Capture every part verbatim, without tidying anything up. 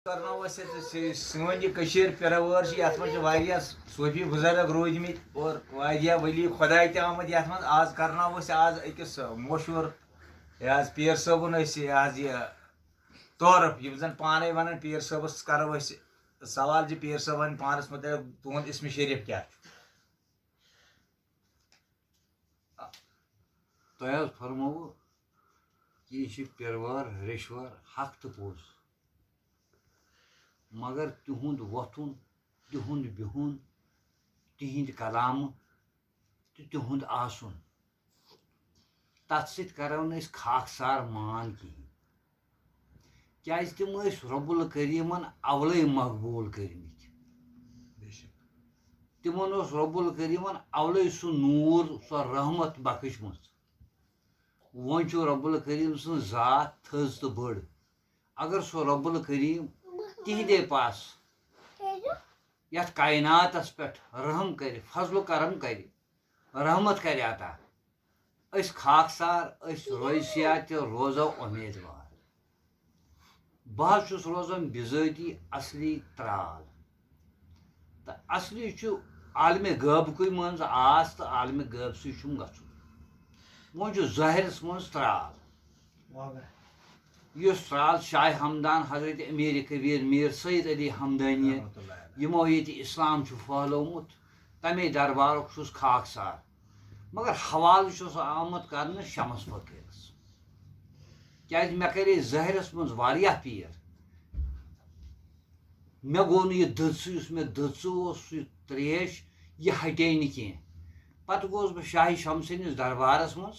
کرناوو أسۍ ییٚتہِ، سٲ-، سٲنۍ یہِ کٔشیٖر پیٖرٕ وٲر چھِ، یَتھ منٛز چھِ واریاہ صوٗفی بُزرگ روٗدۍمٕتۍ اور واریاہ ؤلی خۄداے تہِ آمٕتۍ یَتھ منٛز۔ آز کرناوو أسۍ آز أکِس مشہوٗر یہِ حظ پیٖر صٲبُن أسۍ یہِ حظ یہِ تعارُف، یِم زَن پانَے وَنان پیٖر صٲبَس کرو أسۍ سوال زِ پیٖر صٲبَن پانَس مُتعلِق تُہُنٛد اسمِ شریٖف کیٛاہ چھُ؟ تۄہہِ حظ فرمووُ کہِ یہِ چھِ پیٖروار، ریٚشوار، حق تہٕ پوٚز۔ مگر تِہُنٛد وۄتھُن، تِہُنٛد بِہُن، تِہِنٛدۍ کلامہٕ تہٕ تِہُنٛد آسُن، تَتھ سۭتۍ کَرو نہٕ أسۍ خاکسار مان کِہیٖنۍ۔ کیٛازِ تِم ٲسۍ رۄب الکریٖمَن اَولَے مقبوٗل کٔرمٕتۍ۔ بے شک۔ تِمَن اوس رۄب الکریٖمَن اَولَے سُہ نوٗر، سۄ رحمت بخشمٕژ۔ وۄنۍ چھُ رۄب الکریٖم سٕنٛز ذات تھٔز تہٕ بٔڑ۔ اگر سُہ رۄب الکریٖم تِہِنٛدے پاس یَتھ کایناتَس پٮ۪ٹھ رحم کَرِ، فضل و کرم کَرِ، رحمت کَرِ عطا، أسۍ خاکسار، أسۍ روزِ صحت تہِ روزو اُمیدوار۔ بہٕ حظ چھُس روزان بِذٲتی اصلی ترٛال۔ تہٕ اصلی چھُ عالمِ غٲبکُے منٛز آس تہٕ عالمِ غٲبسٕے چھُم گژھُن۔ وۄنۍ چھُ ظٲہرَس منٛز ترٛال۔ واہ واہ۔ یُس ترٛال شاہ ہمدان، حضرت امیر کبیر، میر سید علی ہمدانی، رحمتہ اللہ علیہ۔ یِمو ییٚتہِ اسلام چھُ پھٔہلومُت، تَمے دربارُک چھُس خاکسار۔ مگر حوالہٕ چھُس آمُت کرنہٕ شمس فقیٖرس۔ کیازِ مےٚ کرے ظٲہرس منٛز واریاہ پیر۔ مےٚ گوٚو نہٕ یہِ دٔژٕ، یُس مےٚ دٔژٕ اوس، سُہ تریش، یہِ ہٹے نہٕ کینٛہہ۔ پتہٕ گوس بہٕ شاہہِ شمسٕنِس دربارس منٛز،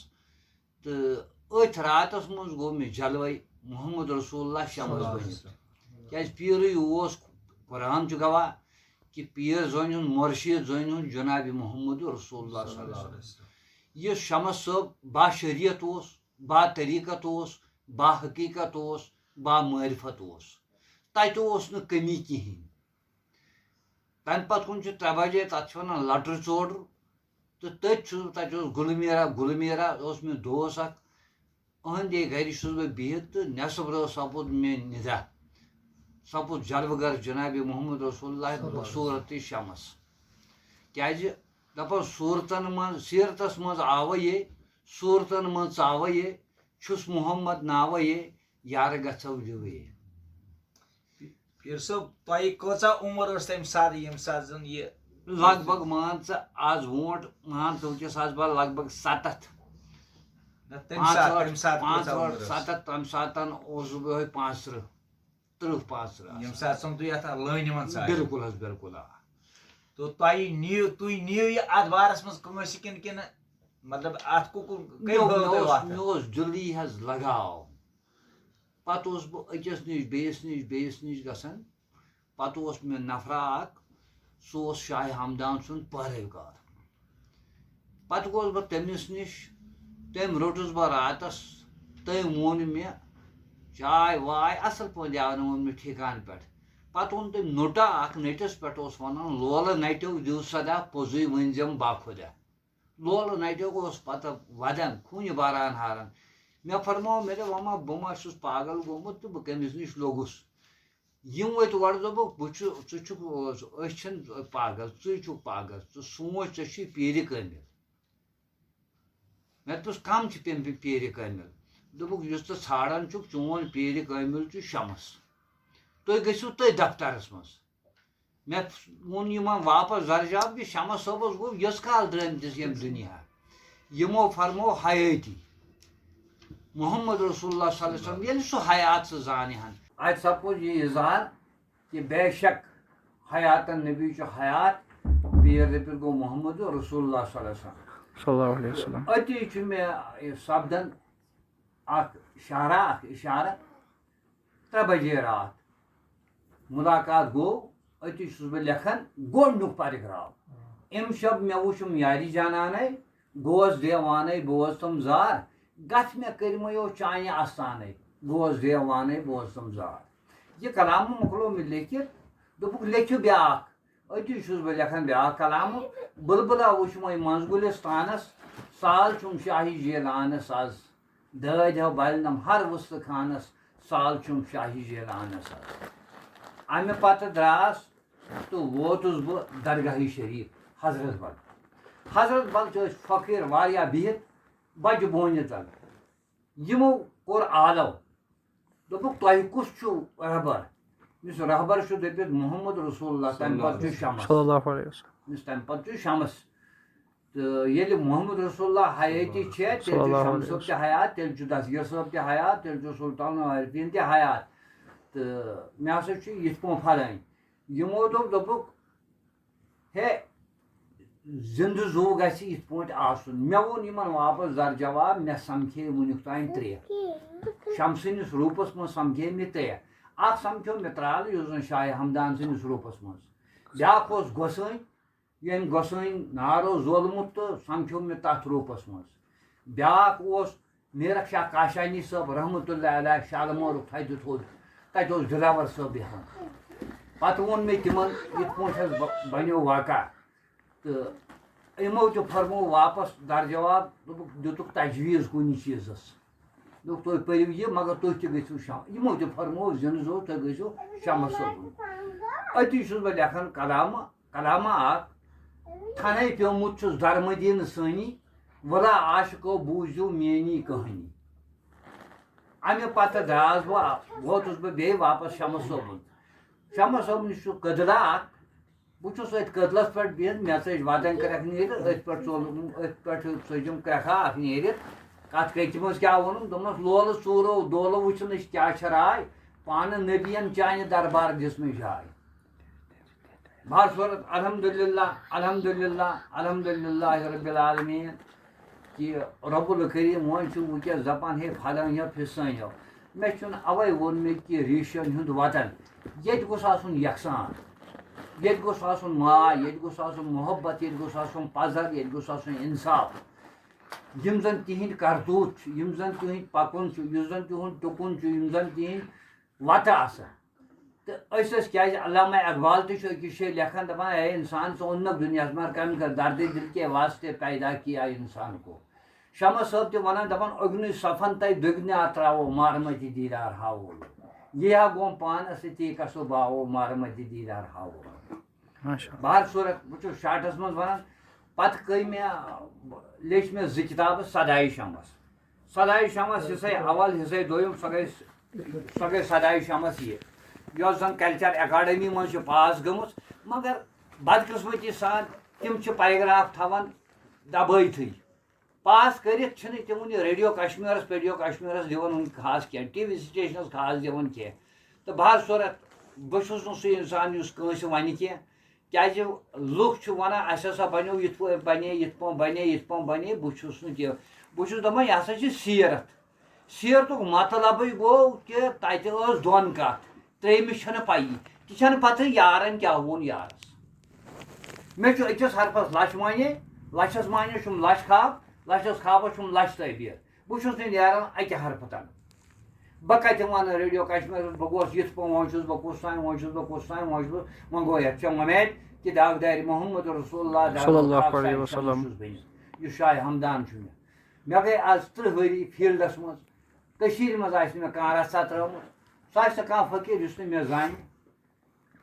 تہٕ أتھۍ راتس منٛز گوٚو مےٚ جلوے محمد رسول اللہ شمس بٔنِتھ۔ کیازِ پیٖرٕے اوس، قرآن چھُ گواہ کہِ پیٖر زٲنۍ ہُنٛد، مُرشِد زٲنۍ ہُنٛد جناب محمد رسول اللہ صلی اللہ علیہ وسلم۔ یُس شمس صٲب باشریعت اوس، با طریقت اوس، با حقیقت اوس، با معرفت اوس، تتہِ اوس نہٕ کمی کِہینۍ۔ تمہِ پتہٕ کُن چھُ ترٛےٚ بجے، تتھ چھِ ونان لٹرِ ژوڈُر۔ تہٕ تٔتھۍ چھُس بہٕ، تتہِ اوس گُلہٕ میرا، گُلہٕ میرا اوس مےٚ دوس اکھ، أہنٛدے گرِ چھُس بہٕ بِہِتھ تہٕ نٮ۪صٕب رٲژ سپُد مےٚ نِدا، سپُد جلوٕ گر جناب محمد رسول اللہ صلی اللہ علیہ وسلم۔ بصوٗرتِ شمس۔ کیازِ دپان صوٗرتن منٛز، سیٖرتس منٛز آوے یے، صوٗرتن منٛز ژاوے یے، چھُس محمد ناوے یے، یارٕ گژھو دِوے یے۔ پیٖر صٲب، تۄہہِ کۭژاہ عمر ٲس تَمہِ ساتہٕ، ییٚمہِ ساتہٕ زَن یہِ لگ بگ مان ژٕ آز وونٹ، مان ژٕ وٕنکیٚس آسہٕ بہٕ لگ بگ ستتھ۔ نہ، تَمہِ ساتہٕ، پانٛژہٲٹھ، تَمہِ ساتہٕ کۭژاہ عمر پانٛژہٲٹھ، ٲس؟ ستتھ، تَمہِ ساتہٕ اوسُس بہٕ یِہوٚے پانٛژترٕٛہ، ترٕٛہ، پانٛژترٕٛہ آسہٕ۔ ییٚمہِ ساتہٕ زَن تُہۍ یَتھ لٲنہِ منٛز ژاے۔ بِلکُل حظ، بِلکُل، آ۔ تو تۄہہِ نِیِو، تُہۍ نِیِو یہِ اَتھ بارَس منٛز کٲنٛسہِ کِنہٕ، کِنہٕ، مطلب، اَتھ کُ-، کُ-، کٔمۍ مےٚ، ہٲو مےٚ تۄہہِ اوس، وَتھ؟ مےٚ اوس دِلی حظ لگاو۔ پتہٕ اوسُس بہٕ أکِس نِش، بیٚیِس نِش، بیٚیِس نِش گژھان۔ پتہٕ اوس مےٚ نفرا اکھ، سُہ اوس شاہ ہمدان سُنٛد پٲروِکار۔ پتہٕ گوس بہٕ تٔمِس نِش، تٔمۍ روٚٹُس بہٕ راتس، تٔمۍ ووٚن مےٚ چاے واے اصل پٲٹھۍ دیاونٲوٕن مےٚ ٹھیکان پٮ۪ٹھ۔ پتہٕ اوٚن تٔمۍ نوٚٹا اکھ، نٔٹِس پٮ۪ٹھ اوس ونان، "لولہٕ نٹیو دِو صدا، پوٚزُے ؤنۍ زٮ۪م باخۄدا۔" لولہٕ نٹیو اوس پتہٕ ودان، خوٗنہِ باران ہاران۔ مےٚ فرموو، مےٚ دوٚپ، "وۄنۍ ما بہٕ ما چھُس پاگل گوٚمُت تہٕ بہٕ کٔمِس نِش لوٚگُس؟" یِم وٲتۍ اورٕ، دوٚپُکھ، "بہٕ چھُ، ژٕ چھُکھ، أسۍ چھِنہٕ پاگل، ژٕے چھُکھ پاگل، ژٕ سونٛچ، ژےٚ چھُے پیٖرِ کٲمِل۔" مےٚ دوٚپُس، "کَم چھِ تٔمۍ پیٖرِ کٲمِل؟" دوٚپُکھ، "یُس ژٕ ژھانٛڈان چھُکھ، چون پیٖرِ کٲمِل چھُ شمس۔ تُہۍ گٔژھِو تٔتھۍ دفترس منٛز۔" مےٚ ووٚن یِمن واپس درجاب کہِ شمس صٲبس گوٚو یٔژ کال درٲمتِس ییٚمہِ دُنیا۔ یِمو فرموو حیٲتی۔ محمد رسول اللہ صلی اللہ علیہ وسلم، ییٚلہِ سُہ حیات سُہ زانہِ ہن۔ اتہِ سپُد یہِ اظہار کہِ بے شک حیاتن نبی چھُ حیات، پیٖر رٔپِتھ گوٚو محمد رسول اللہ صلی اللہ علیہ وسلم۔ صلی اللہ علیہ وسلم۔ أتی چھُ مےٚ یہِ سپدان اکھ اشارہ، اکھ اشارہ۔ ترٛےٚ بجے راتھ مُلاقات گوٚو، أتی چھُس بہٕ لیکھان گۄڈٕنیُک paragraph۔ اَمہِ شب مےٚ وُچھُم یاری جانانے، گوس دیوانَے بوز تِم زار، گژھ مےٚ کٔرمَیو چانہِ آستانَے، گوس دیوانَے بوز تِم زار۔ یہِ کلامہٕ مۄکلو مےٚ لیکھِتھ، دوٚپُکھ، "لیکھِو بیٛاکھ۔" أتی چھُس بہٕ لیکھان بیٛاکھ کلامہٕ، "بُلبُلا وُچھمَے منٛز گُلِستانَس، سال چھُم شاہی جیلانَس آز۔" دٲدۍ ہو بلنم ہر وُستہٕ خانس، سال چھُم شاہی جیلانس آز۔ اَمہِ پَتہٕ درٛاس تہٕ ووتُس بہٕ درگاہہِ شریٖف حضرت بل۔ حضرت بل چھِ أسۍ فقیٖر واریاہ بِہِتھ بَجہِ بونہِ تَل۔ یِمو کوٚر آلو، دوٚپُکھ، "تۄہہِ کُس چھُو رہبر؟" یُس رہبر چھُ دٔپِتھ محمد رسول اللہ، تَمہِ پَتہٕ چھُ شمس۔ صلی اللہ علیہ وسلم۔ یُس تَمہِ پَتہٕ چھُ شمس۔ تہٕ ییٚلہِ محمد رسول اللہ حیٲتی چھےٚ، تیٚلہِ چھُ شمس صٲب تہِ حیات، تیٚلہِ چھُ دستگیر صٲب تہِ حیات، تیٚلہِ چھُ سلطان العارفین تہِ حیات۔ تہٕ مےٚ ہسا چھُ یِتھ پٲٹھۍ پھلٲنۍ۔ یِمو دوٚپ، دوٚپُکھ، "ہے، زِندٕ زُو گژھِ یِتھ پٲٹھۍ آسُن۔" مےٚ ووٚن یِمن واپس در جواب، مےٚ سمکھے وُنیُک تام ترٛےٚ۔ شمسٕنِس روٗپس منٛز سمکھے مےٚ ترٛےٚ۔ اکھ سمکھیو مےٚ ترٛالہٕ، یُس زن شاہِ ہمدان سٕنٛدِس روٗپس منٛز۔ بیٛاکھ اوس گۄسٲنۍ، ییٚمۍ گۄسٲنۍ نارو زولمُت تہٕ سمکھیو مےٚ تتھ روٗپس منٛز۔ بیٛاکھ اوس میرک شاہ کاشانی صٲب رحمتہ اللہ علیہ، شالمورُک تھدِ تھوٚد، تتہِ اوس دلاور صٲب بیٚہوان۔ پتہٕ ووٚن مےٚ تِمن، یِتھ پٲٹھۍ حظ ب-، بنیو واقعہ۔ تہٕ یِمو تہِ فرموو واپس در جواب، دوٚپُکھ، دِتُکھ تجویٖز کُنہِ چیٖزس۔ دوٚپُکھ، "تُہۍ پٔرِو یہِ، مگر تُہۍ تہِ گٔژھِو شم-"، یِمو تہِ فرموو زِنہٕ زو، "تُہۍ گٔژھِو شمس صٲبُن۔" أتی چھُس بہٕ لیکھان کلامہٕ، کلامہ اکھ، "تھنے پیومُت چھُس در مدینہٕ سٲنی، ولا عاشقو بوٗزِو میٲنی کہانی۔" امہِ پتہٕ درٛاس بہٕ، ووتُس بہٕ بیٚیہِ واپس شمس صٲبُن۔ شمس صٲبُن چھُ کٔدلہٕ اکھ، بہٕ چھُس أتھۍ کٔدلس پٮ۪ٹھ بِہِتھ، مےٚ ژٔج ودٲنۍ کرٛٮ۪کھ نیٖرِتھ، أتھۍ پٮ۪ٹھ ژوٚل-، أتھۍ پٮ۪ٹھ ژٔجِم کرٛٮ۪کھا اکھ نیٖرِتھ۔ کتھ کٔتھِ منٛز کیٛاہ ووٚنُم؟ دوٚپمس، "لولہٕ ژوٗرو دولہٕ وٕچھنٕچ کیٛاہ چھِ راے؟ پانہٕ نبین چانہِ دربار دِژمٕچ جاے۔" بہر صورت، الحمدللہ، الحمدللہ، الحمدللہ رب العالمین۔ کہِ رب الکریم وۄنۍ چھُ وٕنکیٚس دپان، "ہے فلٲنۍ ہیو، فِسٲنۍ ہیو۔" مےٚ چھُنہٕ اوے ووٚنمُت کہِ ریٖشن ہُنٛد وطن، ییٚتہِ گوٚژھ آسُن یکسان، ییٚتہِ گوٚژھ آسُن ماے، ییٚتہِ گوٚژھ آسُن محبت، ییٚتہِ گوٚژھ آسُن پزر، ییٚتہِ گوٚژھ آسُن انصاف۔ یِم زن تِہنٛدۍ کرتوٗت چھِ، یِم زن تِہنٛدۍ پکُن چھُ، یُس زن تِہُنٛد ٹُکُن چھُ، یِم زن تِہنٛدۍ وتہٕ آسان۔ تہٕ أسۍ ٲسۍ کیٛازِ، علامہ اقبال تہِ چھُ أکِس جایہِ لیکھان، دَپان، "اے اِنسان، ژٕ اوٚن نَکھ دُنیاہَس منٛز کَمہِ خٲطرٕ؟ دردِ دِل کے واسطے پیدا کیا انسان کو۔" شمس صٲب تہِ وَنان، دَپان، "اُگنی صفن تَے دُگنیا ترٛاوو، مارمتی دیٖدار ہاوو۔ یہِ ہا گوٚو پانَس سۭتی کَسو باوو، مارمتی دیٖدار ہاوو۔" ماشاء اللہ۔ بہر صوٗرت، بہٕ چھُس شاٹَس منٛز وَنان، پَتہٕ کٔرۍ مےٚ، لیٚچھ مےٚ زٕ کِتابہٕ سدایہِ شمس۔ سدایہِ شمس حصے اول، حصے دوٚیُم، سۄ گٔے، سۄ گٔے سدایہِ شمس یہِ، یۄس زن کلچر اکیڈمی منٛز چھِ پاس گٔمٕژ، مگر بدقسمتی سان تِم چھِ پیراگراف تھاوان دبٲیتھٕے۔ پاس کٔرِتھ چھِنہٕ تِم وُنہِ ریڈیو کشمیرس، پیڈیو کشمیرس دِوان وُنہِ خاص کینٛہہ، ٹی وی سٹیشنس خاص دِوان کینٛہہ۔ تہٕ بہر صوٗرت، بہٕ چھُس نہٕ سُہ انسان یُس کٲنٛسہِ ونہِ کینٛہہ، کیٛازِ لُکھ چھِ وَنان، "اَسہِ ہسا بَنیو یِتھ پٲٹھۍ بَنے، یِتھ پٲٹھۍ بَنے، یِتھ پٲٹھۍ بَنے۔" بہٕ چھُس نہٕ تہِ، بہٕ چھُس دَپان، یہِ ہسا چھِ سیٖرت۔ سیٖرتُک مطلبٕے گوٚو کہِ تَتہِ ٲس دۄن کَتھ، ترٛیٚیِمِس چھَنہٕ پَیی۔ تہِ چھَنہٕ پَتہٕ یارَن کیٛاہ ووٚن یارَس۔ مےٚ چھُ أکِس حرفَس لَچھ معنی، لَچھَس معنیَس چھُم لَچھ خاب، لَچھَس خابَس چھُم لَچھ تعبیٖر۔ بہٕ چھُس نہٕ نیران اَکہِ حرفہٕ تَل۔ بہٕ کَتہِ وَنہٕ ریڈیو کشمیٖرَس، بہٕ گوس یِتھ پٲٹھۍ، وۄنۍ چھُس بہٕ کُس تام، وۄنۍ چھُس بہٕ کُس تام، وۄنۍ چھُس بہٕ، وۄنۍ گوٚو یَتھ ژےٚ وۄمید کہِ داغدارِ محمد رسول اللہ، صلی اللہ علیہ وسلم۔ یُس شاہِ ہمدان چھُ مےٚ۔ مےٚ گٔے آز تٕرٛہ ؤری فیٖلڈَس منٛز۔ کٔشیٖرِ منٛز آسہِ نہٕ مےٚ کانٛہہ رَژھا ترٛٲومٕژ۔ سُہ آسہِ نہٕ کانٛہہ فقیٖر یُس نہٕ مےٚ زانہِ۔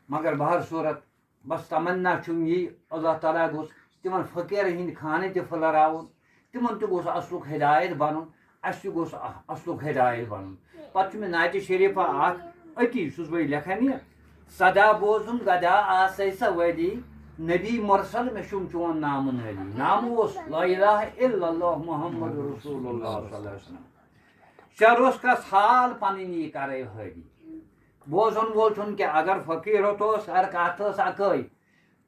مگر بہر صوٗرت، بس تمنا چھُم یی، اللہ تعالیٰ گوٚژھ تِمن فقیٖرن ہٕنٛدۍ خانہٕ تہِ پھٔلراوُن، تِمن تہِ گوٚژھ اصلُک ہدایت بنُن، اسہِ تہِ گوٚژھ ا-، اصلُک ہدایت بنُن۔ پتہٕ چھُ مےٚ نعتِ شریٖفہ اکھ، أتی چھُس بہٕ لیکھان یہِ، "صدا بوزُم گدا آسے سا ولی، نبی مرسل مےٚ چھُم چون نامہٕ نٲلی۔" نامہٕ اوس لا الہ الا اللہ محمد رسول اللہ صلی اللہ علیہ وسلم۔ شروس کس حال پنٕنی کرے حٲلی۔ بوزن وول چھُنہٕ کینٛہہ، اگر فقیٖر ہوت اوس، ہر کتھ ٲس اکٲے۔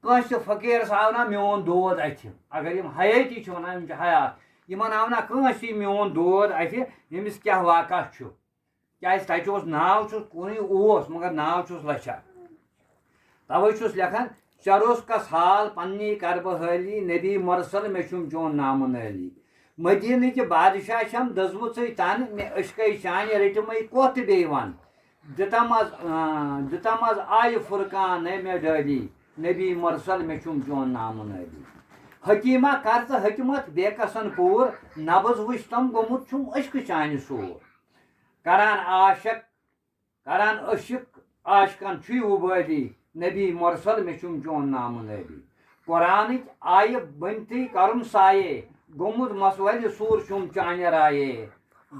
کٲنٛسہِ فقیٖرس آو نا میون دود اَتھِ، اگر یِم حیٲتی چھِ وَنان، یِم چھِ حیات، یِمن آو نا کٲنٛسی میون دود اَتھِ، ییٚمِس کیٛاہ واقعہ چھُ۔ کیٛازِ تَتہِ اوس ناو چھُس کُنُے اوس، مگر ناو چھُس لَچھان۔ تَوَے چھُس لیکھان، چروس کس حال پننی کربہٕ حٲلی، نبی مرسل مےٚ چھُم چون نامہٕ نٲلی۔ مدینہٕ کہِ بادشاہ چھم دٔزمٕژٕے تن، مےٚ عشقے چانہِ رٔٹمَے کوہ تہٕ بیٚیہِ وَن۔ دِتم از، آ، دِتم از آیہِ فرقان ہے مےٚ ڈٲلی، نبی مرسل مےٚ چھُم چون نامہٕ نٲلی۔ حکیمہ کر ژٕ حکمت بے کسن پوٗر، نبض وٕچھتم گوٚمُت چھُم عشقہٕ چانہِ سوٗر۔ کران عاشق، کران عشق، عاشقن چھُے وُبٲلی، نبی مرسل مےٚ چھُم چون نامہٕ نٲلی۔ قرآنٕکۍ آیہِ بٔنتھٕے کرُم سایے، گوٚمُت مسوَلہِ سوٗر چھُم چانہِ رایے۔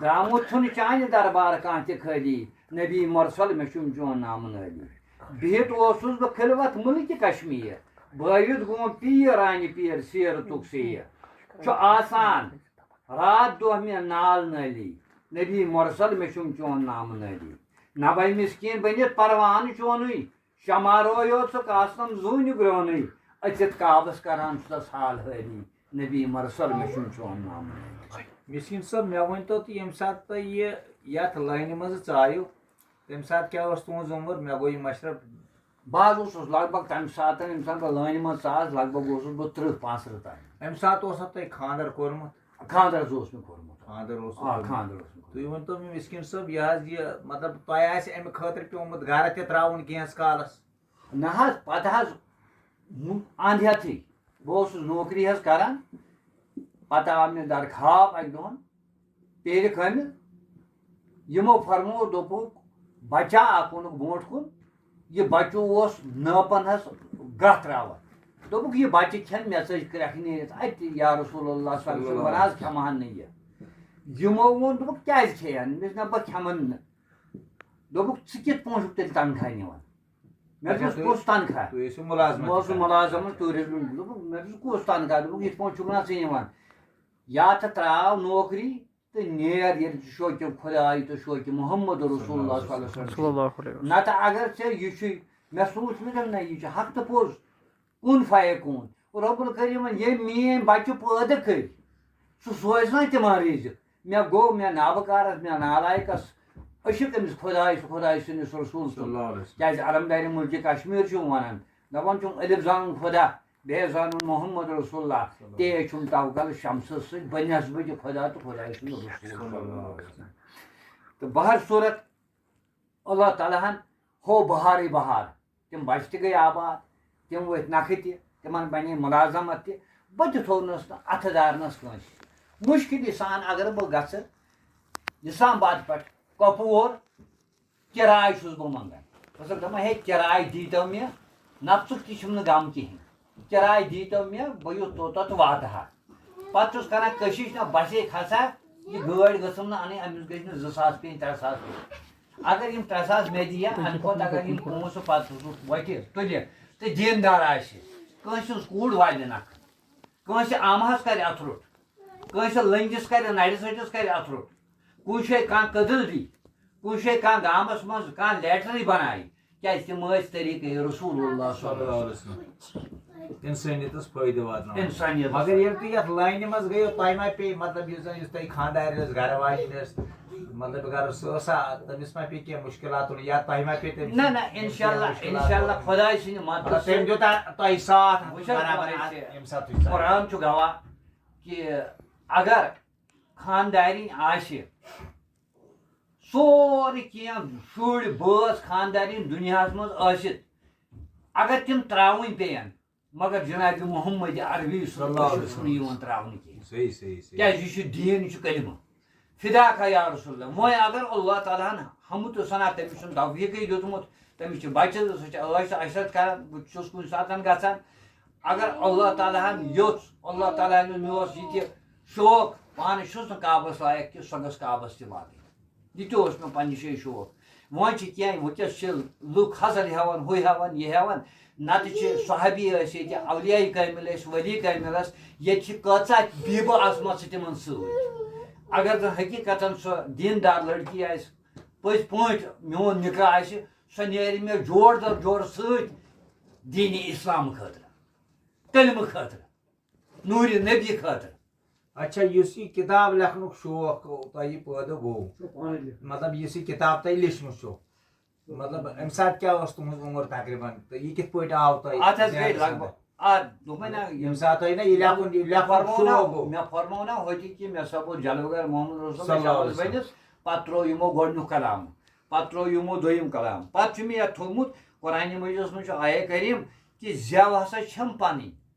درٛامُت چھُنہٕ چانہِ دربار کانٛہہ تہِ خٲلی، نبی مرسل مےٚ چھُم چون نامہٕ نٲلی۔ بِہِتھ اوسُس بہٕ خلوت مُلکہِ کشمیر، بٲوِتھ گوم پیٖر رانہِ پیٖر سیرتُک سیر۔ چھُ آسان راتھ دۄہ مےٚ نال نٲلی، نبی مرسل مےٚ چھُم چون نامہٕ نٲلی۔ نبے مسکین بٔنِتھ پروانہٕ چونُے، شمع رویو ژٕ قاسم زوٗنہِ گرٛونٕے، أژِتھ کعبس کران چھُسس حال حٲلی، نبی مرسل مےٚ چھُم چون نامہٕ نٲلی۔ مسکین صٲب، مےٚ ؤنۍ تو تہٕ ییٚمہِ ساتہٕ تۄہہِ یہِ یتھ لٲنہِ منٛز ژایِو، تمہِ ساتہٕ کیٛاہ اوس تُہنٛز عمر؟ مےٚ گوٚو یہِ مشرف۔ بہٕ حظ اوسُس لگ بگ تمہِ ساتہٕ، ییٚمہِ ساتہٕ بہٕ لٲنہِ منٛز ژاس، لگ بگ اوسُس بہٕ ترٕٛہ پانٛژترٕٛہ تام۔ امہِ ساتہٕ اوسا تۄہہِ خانٛدر کوٚرمُت؟ خانٛدر حظ اوس مےٚ کوٚرمُت۔ خانٛدر اوس آ، خانٛدر اوس مےٚ کوٚرمُت۔ تُہۍ ؤنۍ تو مےٚ مسکیٖن صٲب، یہِ حظ یہِ مطلب تۄہہِ آسہِ امہِ خٲطرٕ پیومُت گرٕ تہِ ترٛاوُن کینٛہس کالس؟ نہ حظ، پتہٕ حظ ہُم اند ہیتھٕے، بہٕ اوسُس نوکری حظ کران، پتہٕ آو مےٚ درخاب اکہِ دۄہن، پیرِ کامہِ۔ یِمو فرموو، دوٚپُکھ، بچہ اکھ اوٚنُکھ برونٛٹھ کُن، یہِ بچہٕ اوس نٲپن حظ گاہ تراوان۔ دوٚپُکھ، یہِ بچہٕ کھٮ۪ن مےٚ ژٔج کرٛٮ۪کھ نیٖرِتھ اَتہِ، یا رسول اللہ صلی اللہ علیہ وسلم، بہٕ نہ حظ کھٮ۪مہٕ ہن نہٕ یہِ۔ یِمو ووٚن، دوٚپُکھ، کیازِ کھیٚیہِ ہن؟ مےٚ دوٚپ، نہ، بہٕ کھٮ۪من نہٕ۔ دوٚپُکھ، ژٕ کِتھ پٲٹھۍ چھُکھ تیٚلہِ تنخواہ نِوان؟ مےٚ اچھا، دوٚپُس، تُہۍ، کُس تنخواہ؟ تُہۍ ٲسِو مُلازمت بہٕ اوسُس کران۔ مُلازمت ٹوٗرِزم۔ دوٚپُکھ، مےٚ دوٚپُس، کُس تنخواہ؟ دوٚپُکھ، یِتھ پٲٹھۍ چھُکھ نہ ژٕ یِوان۔ یا تہٕ ترٛاو نوکری، تہٕ نیر ییٚلہِ ژٕ شوقِ خۄداے تہٕ شوقِ محمد رسول اللہ صلی اللہ علیہ وسلم چھُے۔ صلی اللہ علیہ وسلم۔ نتہٕ اگر ژےٚ یہِ چھُے، مےٚ سوٗنٛچ، مےٚ دوٚپ، نہ، یہِ چھُ حق تہٕ پوٚز۔ کُن فیکوٗن۔ رۄب الکریٖمن ییٚمۍ میٛٲنۍ بچہِ پٲدٕ کٔرۍ، سُہ سوزِ نا تِمن رِزق۔ مےٚ گوٚو، مےٚ نابکارس، مےٚ نالایکس عشق أمِس خۄداے، خۄداے سٕنٛدِس رسول صلی اللہ علیہ وسلم۔ کیٛازِ علمدارِ مُلکہِ کشمیٖر چھُ ونان، دپان چھُم، الف زانُن خۄدا، بیٚیہِ زانُن محمد رسول اللہ، تے چھُم توکل شمسس سۭتۍ بنسبتِ خۄدا تہٕ خۄداے سُنٛد رسول۔ تہٕ بہر صوٗرت، اللہ تعالیٰ ہن ہو بہارٕے بہار، تِم بچہِ تہِ گٔے آباد، تِم ؤتھۍ نکھٕ تہِ، تِمن بنے ملازمت تہِ، بہٕ تہِ تھوونس نہٕ اتھٕ دارنس کٲنٛسہِ۔ مُشکِلی سان اگر بہٕ گژھٕ اسلام آباد پٮ۪ٹھ کۄپوور، کِراے چھُس بہٕ منٛگان۔ بہٕ چھُسَکھ دَپان، ہے، کِراے دیٖتو مےٚ، نَفژُک تہِ چھُم نہٕ غم کِہیٖنۍ۔ کِراے دیٖتو مےٚ، بہٕ یوٚت توٚتَتھ واتہٕ ہا۔ پَتہٕ چھُس کَران کٔشِش، نہ بَسے کھَسہٕ ہا، یہِ گٲڑۍ گٔژھٕم نہٕ اَنٕنۍ، أمِس گٔژھۍ نہٕ زٕ ساس پیٚنۍ، ترٛےٚ ساس پیٚنۍ۔ اگر یِم ترٛےٚ ساس مےٚ دِیہِ ہا، اَمہِ کھۄتہٕ اگر یِم پونٛسہٕ پَتہٕ سُہ وَتہِ تُلہِ تہٕ دیٖندار آسہِ، کٲنٛسہِ ہٕنٛز کوٗر والہِ نَکھٕ، کٲنٛسہِ اَمہَس کَرِ اَتھٕ روٚٹ، کٲنٛسہِ لٔنٛگِس کَرِ، نَرِ ژٔٹِس کَرِ اَتھٕ روٚٹ۔ کُنہِ جایہِ کانٛہہ کٔدٕل دی، کُنہِ جایہِ کانٛہہ گامَس منٛز کانٛہہ لیٹرٕے بَنایہِ، کیٛازِ تِم ٲسۍ طریٖقے رسول اللہ صلی اللہ علیہ وسلم۔ انسٲنیتس فٲیدٕ واتناوان۔ انسٲنیتس۔ مگر ییٚلہِ تُہۍ یتھ لاینہِ منٛز گٔیو، تۄہہِ ما پیٚیہِ، مطلب، یُس زن، یُس تۄہہِ خانٛدارِ ٲس، گرٕ واجِنۍ ٲس، مطلب، گرٕ سۄ ٲسا، تٔمِس ما پیٚیہِ کینٛہہ مُشکلات تُلُن یا تۄہہِ ما پیٚیہِ تٔمِس نہ، نہ، کینٛہہ انشاءاللہ، مُشکلات انشاءاللہ، تُلُن؟ خۄداے سٕنٛدِ مدتہٕ مطلب، تٔمۍ سۭتۍ۔ دیُت تۄہہِ ساتھ وٕچھ حظ، برابر قرآن اَتھ، چھِ، ییٚمہِ ساتہٕ تُہۍ ساتھ۔ قرآن چھُ گواہ کہِ اگر خانٛدارِنۍ آسہِ، سورُے کینٛہہ، شُرۍ، بٲژ، خانٛدارِنۍ دُنیاہَس منٛز ٲسِتھ، اگر تِم ترٛاوٕنۍ پیٚیَن، مگر جناب محمد عربی صلی اللہ علیہ وسلم چھُنہٕ یِوان ترٛاونہٕ کینٛہہ۔ صحیح، صحیح، صحیح۔ کیٛازِ یہِ چھُ دیٖن، یہِ چھُ کلمہٕ۔ فداک یا رسول اللہ۔ وۄنۍ اگر اللہ تعالیٰ ہن حمد و ثنا، تٔمِس چھُنہٕ توفیٖقٕے دیُتمُت، تٔمِس چھِ بچہِ زٕ، سُہ چھِ عٲش عشرت کران، بہٕ تہِ چھُس کُنہِ ساتہٕ گژھان۔ اگر اللہ تعالیٰ ہن یوٚژھ، اللہ تعالیٰ ہن، مےٚ اوس یہِ تہِ شوق، پانہٕ چھُس نہٕ کعبس لایق کینٛہہ، سۄ گٔژھ کعبس تہِ واتٕنۍ۔ یہِ تہِ اوس مےٚ پننہِ جایہِ شوق۔ وۄنۍ چھِ کینٛہہ، وٕنکیٚس چھِ لُکھ حضر ہٮ۪وان، ہُہ ہٮ۪وان، یہِ ہٮ۪وان۔ نتہٕ چھِ صحابی ٲسۍ ییٚتہِ، اولیاء کامل ٲسۍ، ولی کامل ٲسۍ۔ ییٚتہِ چھِ کۭژاہ بیبہٕ آسمژٕ تِمن سۭتۍ۔ اگر زن حقیقتاً سۄ دیندار لڑکی آسہِ، پٔزۍ پٲٹھۍ میون نکاح آسہِ، سۄ نیرِ مےٚ جوڑ در جوڑ سۭتۍ دینِ اسلام خٲطرٕ، کلمہٕ خٲطرٕ، نورِ نبی خٲطرٕ۔ اچھا، یُس یہِ کتاب لیکھنُک شوق تۄہہِ پٲدٕ گوٚو، چھُ پانہٕ لیکھمُت۔ مطلب، یُس یہِ کتاب تۄہہِ لیچھمٕژ چھو، مطلب، امہِ ساتہٕ کیٛاہ اوس تُہنٛز عمر تقریباً؟ تہٕ یہِ کِتھ پٲٹھۍ آو تۄہہِ اَتھ حظ گٔے ذہنس لگ بگ، اندر؟ آ، دوٚپمَے نا، یِم ییٚمہِ ساتہٕ تۄہہِ نا یہِ لیکھُن، یہِ مےٚ لیکھنُک فرموو نا، شوق گوٚو۔ مےٚ فرموو نا ہوٚتہِ کہِ مےٚ سا گوٚو جلوٕ گر محمد رسول صلی اللہ علیہ وسلم۔ بٔنِس، پتہٕ ترٛوو یِمو گۄڈٕنیُک کلام، پتہٕ ترٛوو یِمو دوٚیِم کلام، پتہٕ چھُ مےٚ یَتھ تھوٚومُت، قرآنِ مجیدس منٛز چھُ آیے کریم کہِ زٮ۪و ہسا چھَم پنٕنۍ۔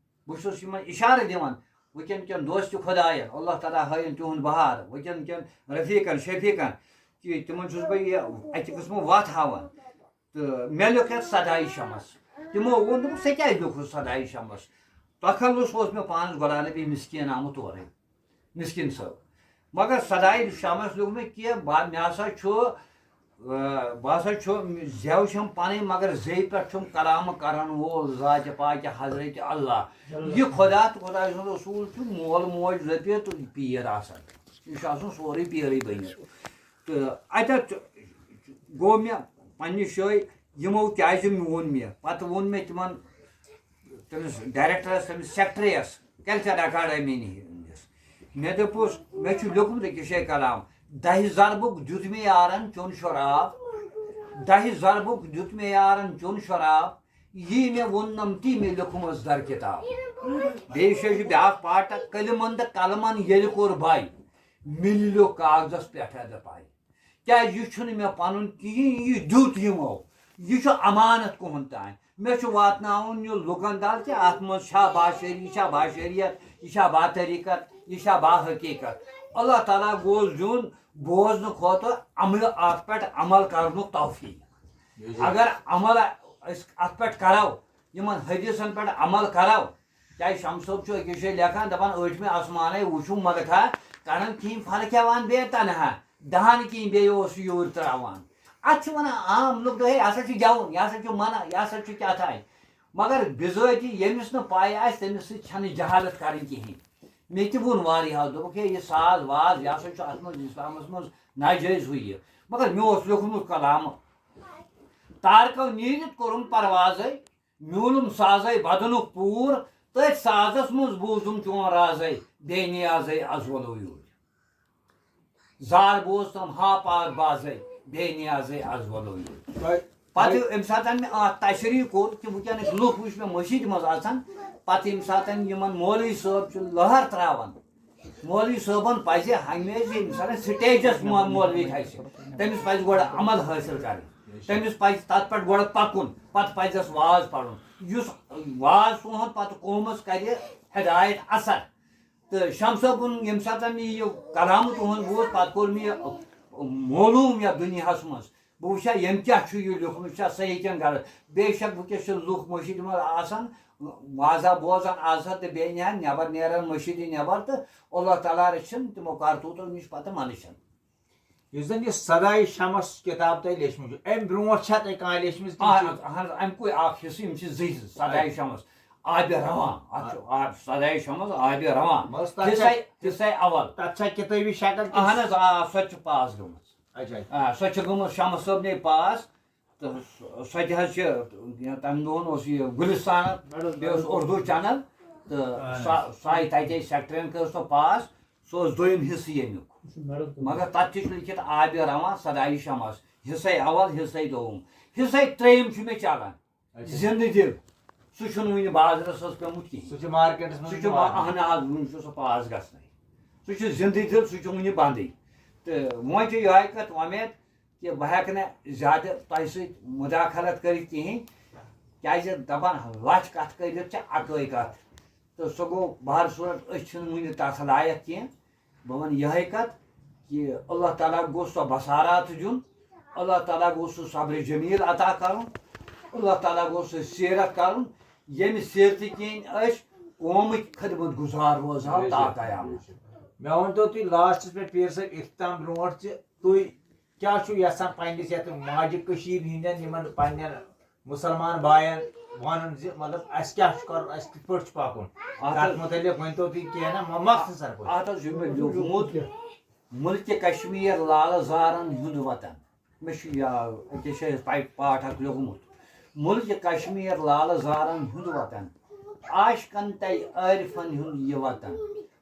بہٕ چھُس یِمن اِشارٕ دِوان، وٕنکیٚن کٮ۪ن دوستِ خۄدایَن، اللہ تعالیٰ ہٲیِن تِہُنٛد بہار، وٕنکیٚن کٮ۪ن رفیٖقن، شفیٖقن، کہِ تِمن چھُس بہٕ یہِ اَکہِ قٕسمہٕ وَتھ ہاوان۔ تہٕ مےٚ لیوٚکھ یَتھ سداے شمس۔ تِمو ووٚن، دوٚپُکھ، "ژےٚ کیٛازِ لیوٚکھُتھ سداے شمس؟" تخلص اوس مےٚ پانَس گۄڈٕ اَنہٕ بیٚیہِ مسکیٖن آمُت اورَے، مسکیٖن صٲب۔ مگر سداے شمس لیوٚکھ مےٚ کینٛہہ، بہ-، مےٚ ہسا چھُ، آ، بہٕ ہسا چھُ، زٮ۪و چھَم پَنٕنۍ، مگر زیٚوِ پٮ۪ٹھ چھُم کلام کرن وول ذاتِ پاکہِ حضرت اللہ۔ یہِ خۄدا تہٕ خۄداے سُنٛد رسول چھُ مول موج لٔپِتھ تہٕ پیٖر آسان۔ یہِ چھُ آسان سورُے پیٖرٕے بٔنِتھ۔ تہٕ اَتٮ۪تھ گوٚو مےٚ پنٛنہِ جایہِ، یِمو کیٛازِ میون مےٚ؟ پَتہٕ ووٚن مےٚ تِمَن، تٔمِس ڈایریکٹرَس، تٔمِس سیکرٹریَس، کلچر اکیڈمی ہِنٛدِس۔ مےٚ دوٚپُس، مےٚ چھُ لیوٚکھمُت أکِس جایہِ کلام، "دَہہِ ضربُک دیُت مےٚ یارَن چوٚن شراب، دَہہِ ضربُک دیُت مےٚ یارَن چوٚن شراب، یی مےٚ ووٚننَم تی مےٚ لیوٚکھمٕژ در کِتاب۔" بیٚیہِ چھُ، چھُ بیٛاکھ پارٹ، "کلمن تہٕ قلمن ییٚلہِ کوٚر بَے، مِلہِ لیوٚکھ کاغذَس پٮ۪ٹھ اَدٕ پَے۔" کیٛازِ یہِ چھُنہٕ مےٚ پَنُن کِہیٖنۍ، یہِ دیُت یِمو۔ یہِ چھُ اَمانَت کُہُنٛد تام۔ مےٚ چھُ واتناوُن یہِ لُکَن تام کہِ اَتھ منٛز چھا باشٲعری، یہِ چھا باشٲعریت، یہِ چھا باطریٖقت، یہِ چھا باحقیٖقت۔ اللہ تعالیٰ گوٚژھ دیُن بوزنہٕ کھۄتہٕ عملہِ اَتھ پٮ۪ٹھ عمل کَرنُک توفیٖق۔ اگر عمل أسۍ اَتھ پٮ۪ٹھ کَرو، یِمَن حدیٖثَن پٮ۪ٹھ عمل کَرو، کیٛازِ شمس صٲب چھُ أکِس جایہِ لیکھان، دَپان، "ٲٹھمہِ آسمانَے وٕچھُم ملکہ، کَران کِہیٖنۍ فرق ہٮ۪وان بے تنہا، دَہَن کِہیٖنۍ بیٚیہِ اوس یہِ یوٗرۍ ترٛاوان۔" اَتھ چھِ وَنان عام لُکھ، "ہے، یہِ ہسا چھُ گٮ۪وُن، یہِ ہسا چھُ منع، یہِ ہسا چھُ کیٛاہ تام۔" مگر بِذٲتی ییٚمِس نہٕ پَے آسہِ، تٔمِس سۭتۍ چھَنہٕ جہالت کَرٕنۍ کِہیٖنۍ۔ مےٚ تہِ ووٚن واریاہَو، دوٚپُکھ، "ہے، یہِ ساز واز، یہِ ہسا چھُ اَتھ منٛز اِسلامَس منٛز ناجٲیز ہُہ یہِ۔" مگر مےٚ اوس لیوٚکھمُت کلامہٕ، "تارکو نیٖرِتھ کوٚرُم پروازَے، میوٗلُم سازَے بدنُک پوٗر، تٔتھۍ سازَس منٛز بوٗزُم چون رازَے، بے نیازَے از وَلو یوٗرۍ۔ زار بوز تم ہا پاک بازَے، بے نیازَے از وَلو یوٗرۍ۔" تۄہہِ، پَتہٕ تۄہہِ ییٚمہِ ساتَن مےٚ اَتھ تشریح کوٚر کہِ وٕنکیٚنٕکۍ لُکھ وٕچھ مےٚ مٔشیٖد منٛز اَژان، پَتہٕ ییٚمہِ ساتَن یِمَن مولوی صٲب چھُ لٔہر ترٛاوان، مولوی صٲبَن پَزِ ہمیشہِ ییٚمہِ ساتَن سٹیجَس مو-، مولوی کھسہِ، تٔمِس پَزِ گۄڈٕ عمل حٲصِل کَرٕنۍ، تٔمِس پَزِ تَتھ پٮ۪ٹھ گۄڈٕ پَکُن، پَتہٕ پَزٮ۪س واز پَرُن۔ یُس واز تُہُنٛد پَتہٕ قومَس کَرِ ہدایت اثر۔ تہٕ شمس صٲبُن ییٚمہِ ساتَن مےٚ یہِ کلام تُہُنٛد بوٗز، پَتہٕ کوٚر مےٚ یہِ معلوٗم یَتھ دُنیاہَس منٛز۔ بہٕ وٕچھا ییٚمۍ کیٛاہ چھُ یہِ لیوٚکھمُت، یہِ چھا صحیح کِنہٕ غلط۔ بے شک وٕنکیٚس چھِ لُکھ مٔشیٖد منٛز آسان، وازا بوزان آز تہٕ بیٚیہِ نیران نٮ۪بر، نیران مٔشیٖدِ نٮ۪بر تہٕ اللہ تعالیٰ رٔچھِن تِمو کرتوٗتو نِش پَتہٕ منٛدچھان۔ یُس زَن یہِ سداے شمس کِتاب تۄہہِ لیچھمٕژ چھُ، اَمہِ برونٛٹھ چھا تۄہہِ کانٛہہ لیچھمٕژ کِنہٕ آ، چھُ؟ اَہَن حظ، اَمہِ کُے اَکھ حصہٕ، یِم چھِ زٕ حصہٕ، سداے شمس، آبِ رواں، اَتھ چھُ آب، سداے شمس، آبِ رواں۔ مگر تَتھ چھا حصے، حصے اول۔ تَتھ چھا کِتٲبی شکل کِنہٕ اَہَن حظ، آ، سۄ تہِ چھِ پاس گٔمٕژ۔ اچھا۔ آ، سۄ چھِ گٔمٕژ شمس صٲبنٕے پاس، تہٕ سۄ تہِ حظ چھِ، تَمہِ دۄہَن اوس یہِ گُلِستان، بیٚیہِ اوس اُردو چینل، تہٕ سۄ، سۄ آیہِ تَتے سیکٹرین کٔر سۄ پاس، سُہ اوس دوٚیِم حصہٕ ییٚمیُک۔ مگر تَتھ تہِ چھُ لیکھِتھ آبِ رواں سداے شمس، حصے اول، حصے دوم، حصے ترٛیٚیِم چھُ مےٚ چلان۔ اچھا۔ زِندٕ دِل، سُہ چھُنہٕ وُنہِ بازرَس حظ پیوٚمُت کِہیٖنۍ۔ سُہ چھُ مارکیٹَس منٛز سُہ چھُ وُنہِ ما-، واریاہ۔ اہن حظ، وُنہِ چھُ سُہ پاس گژھنَے۔ سُہ چھُ زِندٕ دِل، سُہ چھُ وُنہِ بنٛدٕے۔ تہٕ وۄنۍ چھِ یِہوٚے کَتھ وۄمید کہِ بہٕ ہٮ۪کہٕ نہٕ زیادٕ تۄہہِ سۭتۍ مُداخلت کٔرِتھ کِہیٖنۍ، کیٛازِ دَپان لَچھ کَتھ کٔرِتھ چھِ اَکٲے کَتھ۔ تہٕ سُہ گوٚو بہر صوٗرت، أسۍ چھِنہٕ وُنہِ تَتھ لایق کینٛہہ۔ بہٕ وَنہٕ یِہوٚے کَتھ کہِ اللہ تعالیٰ گوٚژھ سۄ بصارات دیُن، اللہ تعالیٰ گوٚژھ سُہ صبرِ جمیٖل عطا کَرُن، اللہ تعالیٰ گوٚژھ سُہ سیٖرت کَرُن، ییٚمہِ سیٖرتہٕ کِنۍ أسۍ قومٕکۍ خدمت گُزار روزہو تا قیامت۔ مےٚ ؤنۍ تو تُہۍ لاسٹَس پٮ۪ٹھ پیٖر صٲب اختتام برونٛٹھ زِ تُہۍ کیٛاہ چھُو یَژھان پنٛنِس یَتھ ماجہِ کٔشیٖرِ ہِنٛدٮ۪ن یِمَن پنٛنٮ۪ن مُسلمان بایَن وَنُن زِ مطلب اَسہِ کیٛاہ چھُ کَرُن، اَسہِ کِتھ پٲٹھۍ چھُ پَکُن؟ اَتھ تَتھ حظ، مُتعلِق ؤنۍ تو تُہۍ کینٛہہ نہ مۄ-، مۄختصر پٲٹھۍ۔ اَتھ حظ چھُ مےٚ لیوٗکھمُت، مُلکہِ کشمیٖر لالہٕ زارَن ہُنٛد وطن۔ مےٚ چھُ یاد، أکِس جایہِ پا-، پاٹھ اَکھ لیوٗکھمُت، مُلکہِ کشمیٖر لالہٕ زارَن ہُنٛد وطن، عاشقَن تَے عٲرفَن ہُنٛد یہِ وطن،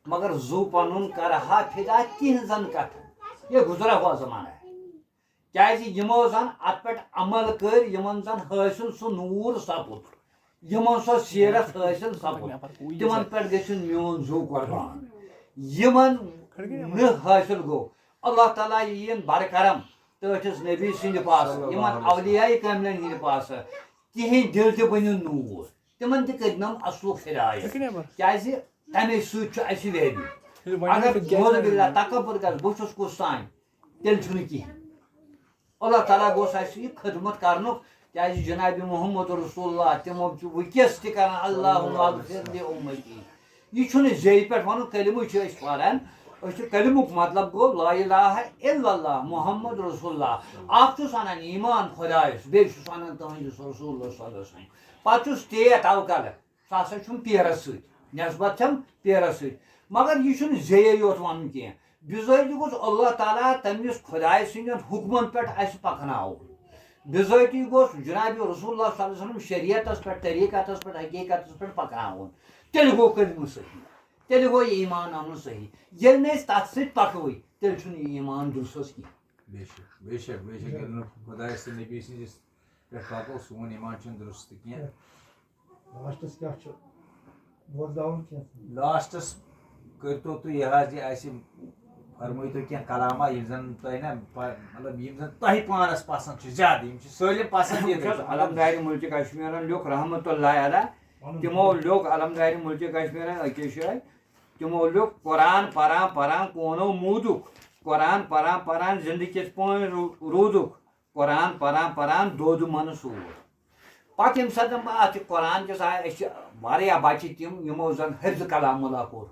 مگر زُو پَنُن کَرٕ ہا فِدا تِہِنٛزَن کَتھَن۔ یہِ گُزرا ہوا زمانہ ہے۔ کیٛازِ یِمو زَن اَتھ پٮ۪ٹھ عمل کٔرۍ، یِمَن زَن حٲصِل سُہ نوٗر سَپُد، یِمَن سۄ سیٖرت حٲصِل سَپُد، تِمَن پٮ۪ٹھ گٔژھِنۍ میون زُو قۄربان۔ یِمَن نہٕ حٲصِل گوٚو، اللہ تعالیٰ یِیِن بَرکرم ٹٲٹھِس نبی سٕنٛدِ پاسہٕ، یِمَن اولیاء کاملٮ۪ن ہِنٛدِ پاسہٕ، تِہِنٛدۍ دِل تہِ بٔنِن نوٗر، تِمَن تہِ کٔرِنَم اَصلُک ہدایت۔ کیٛازِ تَمے سۭتۍ چھُ اَسہِ ویلیو۔ اگر نعوذ باللہ تکبر گژھِ، بہٕ چھُس کُس تام، تیٚلہِ چھُنہٕ کِہیٖنۍ۔ اللہ تعالیٰ گوٚژھ اَسہِ یہِ خدمت کرنُک کیازِ جناب محمد رسول اللہ، تِمو چھُ وٕنکیٚس تہِ کران، اللہم اغفر لامتی۔ یہِ چھُنہٕ زیٚیہِ پٮ۪ٹھ وَنُن، کلمہٕ چھِ أسۍ پَران، أسۍ چھِ کلمُک مطلب گوٚو لا الہ الا اللہ محمد رسول اللہ۔ اکھ چھُس اَنان ایمان خۄدایَس، بیٚیہِ چھُس اَنان تُہٕنٛدِس رسول اللہ صلی اللہ علیہ وسلم۔ پَتہٕ چھُس ٹیٹھ اَوٕ کَلہٕ، سُہ ہسا چھُم پیرَس سۭتۍ، نسبت چھَم پیرَس سۭتۍ۔ مگر یہِ چھُنہٕ زیٚیے یوت وَنُن کینٛہہ، بِذٲتی گوٚژھ اللہ تعالیٰ تٔمِس خۄداے سٕنٛدٮ۪ن حُکمَن پٮ۪ٹھ اَسہِ پَکناوُن۔ بِذٲتی گوٚژھ جناب رسول اللہ صلی اللہ علیہ وسلم شریعتَس پٮ۪ٹھ، طریٖقتَس پٮ۪ٹھ، حقیٖقتَس پٮ۪ٹھ پَکناوُن۔ تیٚلہِ گوٚو کلمہٕ صحیح، تیٚلہِ گوٚو یہِ ایمان اَنُن صحیح۔ ییٚلہِ نہٕ أسۍ تَتھ سۭتۍ پَکوٕے، تیٚلہِ چھُنہٕ یہِ ایمان درُست کینٛہہ۔ بے شک، بے شک، بے شک۔ ییٚلہِ نہٕ خۄدایَس تہٕ نبی سٕنٛدِس پٮ۪ٹھ پَکو، سون ایمان چھُنہٕ درُست کینٛہہ۔ لاسٹَس کیٛاہ چھُ؟ بوزناوُن کینٛہہ؟ لاسٹَس کٔرۍتو تُہۍ یہِ حظ، یہِ اَسہِ فرمٲیتو کینٛہہ کلامہ، یِم زَن تۄہہِ نہ پ-، مطلب، یِم زَن تۄہہِ پانَس پَسنٛد چھِ زیادٕ، یِم چھِ سٲلِم پَسنٛد یِم چھِ علمدارِ مُلکہِ کشمیٖرَن لیوٚکھ رحمتہ اللہ علیہ، تِمو لیوٚکھ علمدارِ مُلکہِ کشمیٖرَن أکِس جایہِ، تِمو لیوٚکھ قرآن پَران پَران کونو موٗدُک، قرآن پَران پَران زِندٕ کِتھ پٲٹھۍ رو-، روٗدُکھ۔ قرآن پران پران دود منصور۔ پتہٕ ییٚمہِ ساتہٕ بہٕ اَتھ یہِ قرآن کِس آیہِ، أسۍ چھِ واریاہ بچہِ تِم، یِمو زن حفظ کلام اللہ کوٚر،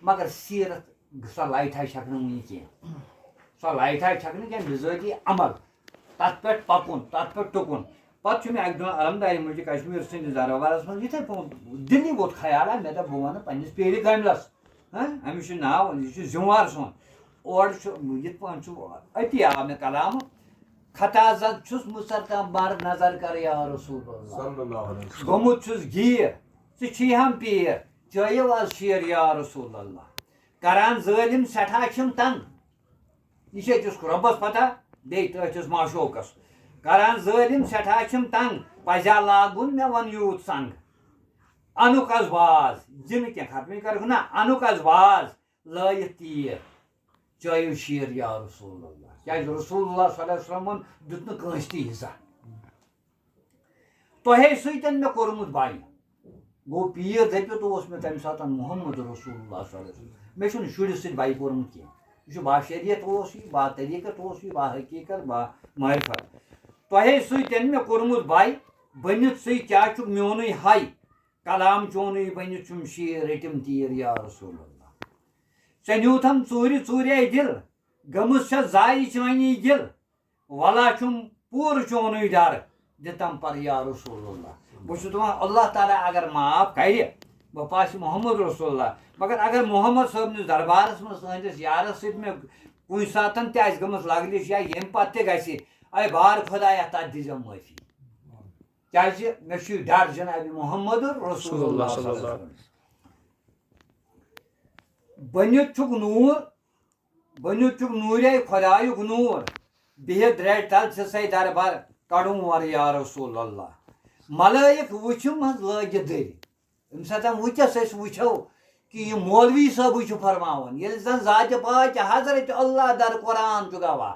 مگر سیرت، سۄ لایٹھا چھکھ نہٕ وُنہِ کینٛہہ۔ سۄ لایٹھا چھکھ نہٕ کینٛہہ، بِذٲتی عمل، تتھ پٮ۪ٹھ پکُن، تتھ پٮ۪ٹھ ٹُکُن۔ پتہٕ چھُ مےٚ اکہِ دۄہ علمدارِ مُلکہِ کشمیر سٕنٛدِس دربارس منٛز یِتھے پٲٹھۍ دِلی ووت خیال، آ، مےٚ دوٚپ، بہٕ ونہٕ پننِس پیرِ کاملس، ہاں، أمِس چھُ ناو، یہِ چھُ ذمہٕ وار سون۔ اورٕ چھُ، یِتھ پٲٹھۍ چھُ، أتی آو مےٚ کلام، خطا زد چھُس مُسر تام بر نظر کر یا رسول اللہ۔ صلی اللہ علیہ وسلم۔ گوٚمُت چھُس گیٖر، ژٕ چھی ہم پیٖر، چٲیِو از شیر یا رسول اللہ۔ کران ظٲلِم سٮ۪ٹھاہ چھِم تنگ۔ یہِ چھِ أکِس رۄبَس پتہ، بیٚیہِ تہٕ أکِس معشوقَس۔ کران ظٲلِم سٮ۪ٹھاہ چھِم تنگ، پزیا لاگُن مےٚ وَن یوٗت سنگ۔ انُک از باز، یہِ نہٕ کینٛہہ ختمٕے کرُکھ نہ، انُک از باز، لٲیِتھ تیٖر، چٲیِو شیر یا رسول اللہ۔ کیازِ رسول اللہ صلی اللہ علیہ وسلمن دیُت نہٕ کٲنٛسہِ تہِ عزت۔ تۄہے سۭتۍ مےٚ کوٚرمُت بَے۔ گوٚو پیٖر دٔپِتھ اوس مےٚ تَمہِ ساتہٕ محمد رسول اللہ صلی اللہ علیہ وسلم۔ مےٚ چھُنہٕ شُرِس سۭتۍ بَے کوٚرمُت کینٛہہ۔ یہِ چھُ با شریعت اوس یہِ، با طریٖقت اوس یہِ، با حقیٖقت، با معرفت۔ تۄہے سۭتۍ مےٚ کوٚرمُت بَے، بٔنِتھ ژٕے کیٛاہ چھُکھ میونُے ہَے؟ کلام چونُے بٔنِتھ چھُم شیر، رٔٹِم تیٖر یا رسول اللہ۔ ژےٚ نیوٗتھم ژوٗرِ ژوٗرے دِل، گٔمٕژ چھےٚ زایہِ چٲنی گِل۔ ولا چھُم پوٗرٕ چونُے ڈر، دِتم پر یا رسول اللہ۔ بہٕ چھُس دَپان، اللہ تعالیٰ اگر معاف کرِ، بہٕ پاسہِ محمد رسول اللہ۔ مگر اگر محمد صٲبنِس دربارس منٛز تُہنٛدِس یارس سۭتۍ مےٚ کُنہِ ساتن تہِ آسہِ گٔمٕژ لگلِش یا ییٚمہِ پتہٕ تہِ گژھِ، اے بار خۄدایا، تتھ دیٖزٮ۪م معٲفی۔ کیازِ مےٚ چھُ ڈر جناب محمد رسول اللہ صلی اللہ علیہ وسلم۔ بٔنِتھ چھُکھ نوٗر، بٔنِتھ چھُکھ نوٗرے خۄدایُک نوٗر۔ بِہِتھ درٛرِ تل چھِ سَے دربار، کڑُن وَر یا رسول اللہ۔ ملٲیِک وٕچھِم حظ لٲگِتھ دٔرۍ۔ ییٚمہِ ساتہٕ وٕنکیٚس أسۍ وٕچھو کہِ یہِ مولوی صٲبٕے چھُ فرماوان، ییٚلہِ زن ذاتِ پاک حضرت اللہ در قرآن چھُ گواہ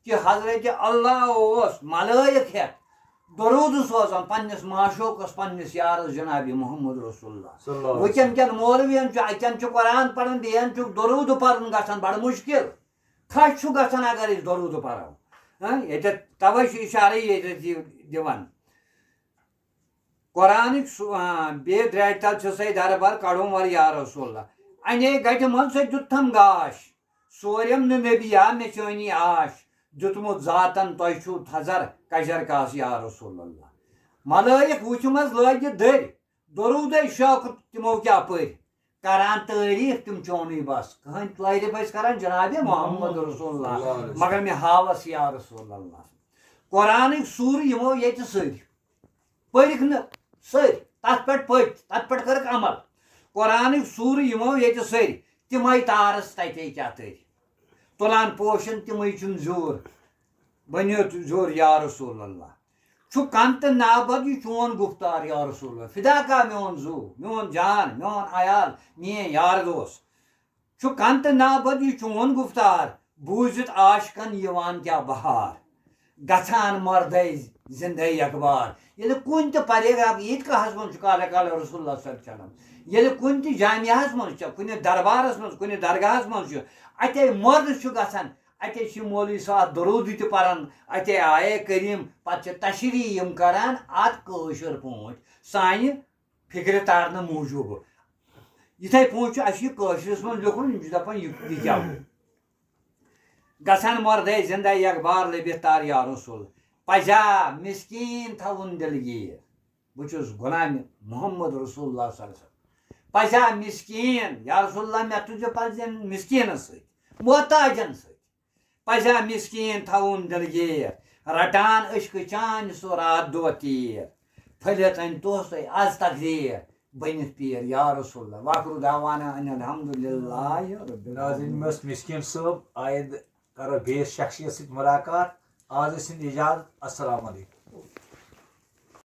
کہِ حضرت اللہ اوس ملٲیِک ہٮ۪تھ درود سوزان پننِس معشوقس، پننِس یارس جناب محمد رسول اللہ۔ صلی اللہ علیہ وسلم۔ وٕنکٮ۪ن کٮ۪ن مولوین چھُ، اَتٮ۪ن چھُ قرآن پران، بیٚین چھُ درود پرُن گژھان بڑٕ مُشکِل۔ کھش چھُ گژھان اگر أسۍ درود پرو۔ ہاں، ییٚتٮ۪تھ توے چھُ اشارے ییٚتٮ۪تھ یہِ دِوان۔ قرآنٕکۍ سُہ، آ، بیٚیہِ درٛاٹہِ تل چھِ سَے دربار کڑُن وَر یا رسول اللہ۔ اَنے گَٹہِ منٛز سۄ دیُتتھم گاش، سوریم نہٕ نبی آ مےٚ چٲنی آش، دیُتمُت ذاتن تۄہہِ چھُو تھزر کجر کاس یا رسول اللہ۔ ملٲیِک وٕچھِم حظ لٲگِتھ دٔرۍ، درودے شوقہٕ تِمو کیٛاہ پٔرۍ۔ کران تعریٖف تِم چونُے بس۔ کٕہٕنۍ تعریٖف ٲسۍ کران جناب محمد رسول اللہ، صلی اللہ علیہ وسلم۔ مگر مےٚ ہاوس یا رسول اللہ۔ قرآنٕکۍ سوٗرٕ یِمو ییٚتہِ سٲری پٔرِکھ نہٕ، سٲری تتھ پٮ۪ٹھ پٔرۍ، تتھ پٮ۪ٹھ کٔرٕکھ عمل۔ قرآنٕکۍ سوٗرٕ یِمو ییٚتہِ سٲری، تِمے تارس تتے کیٛاہ تٔرۍ۔ تُلان پوشن تِمے چھِم زیوٗر، بٔنِتھ زیوٗر یا رسول اللہ۔ چھُ کن تہٕ نابد یہِ چون گُفتار یا رسول اللہ۔ فدا کا میون زُو، میون جان، میون عیال، میٲنۍ یار دوس۔ چھُ کن تہٕ نابد یہِ چون گُفتار، بوٗزِتھ عاشقن یِوان کیٛاہ بہار۔ گژھان مردے زندے یکبار۔ ییٚلہِ کُنہِ تہِ paragraph عیٖدگاہس منٛز چھُ قال قال رسول اللہ صلی اللہ علیہ وسلم، ییٚلہِ کُنہِ تہِ جامعہس منٛز چھُ، کُنہِ دربارس منٛز، کُنہِ درگاہس منٛز چھُ، اتے مردس چھُ گژھان اتے چھِ مولوی صٲب درودی تہِ پران، اتے آیے کریم، پتہٕ چھِ تشریح یِم کران اتھ کٲشُر پٲٹھۍ سانہِ فکرِ تارنہٕ موٗجوٗب۔ یِتھے پٲٹھۍ چھُ اَسہِ یہِ کٲشرِس منٛز لیوٚکھمُت، یِم چھِ دَپان یہِ یہِ کیٛاہ گوٚو؟ گژھن مردے زندہ یک بار لٔبِتھ تار یا رسول، پزیا مسکین تھاوُن دلگیر۔ بہٕ چھُس غلامِ محمد رسول اللہ صلی اللہ علیہ وسلم۔ پزیا مسکین، یا رسول اللہ، مےٚ تُجہِ پزٮ۪ن مسکینس سۭتۍ، محتاجن سۭتۍ۔ پزیا مسکین تھاوُن دلگیر، رٹان عشقہٕ چانہِ سُہ راتھ دۄہ تیٖر۔ پھٔلِتھ أنۍ توسے از تقدیر، بٔنِتھ پیٖر یا رسول اللہ۔ واخر دعوانا ان الحمد للہ رب العالمین۔ ناظرین، مےٚ اوس مسکین صٲب، آیندٕ کرو بیٚیِس شخصیت سۭتۍ ملاقات۔ آز ٲسِن اجازت، السلام علیکم۔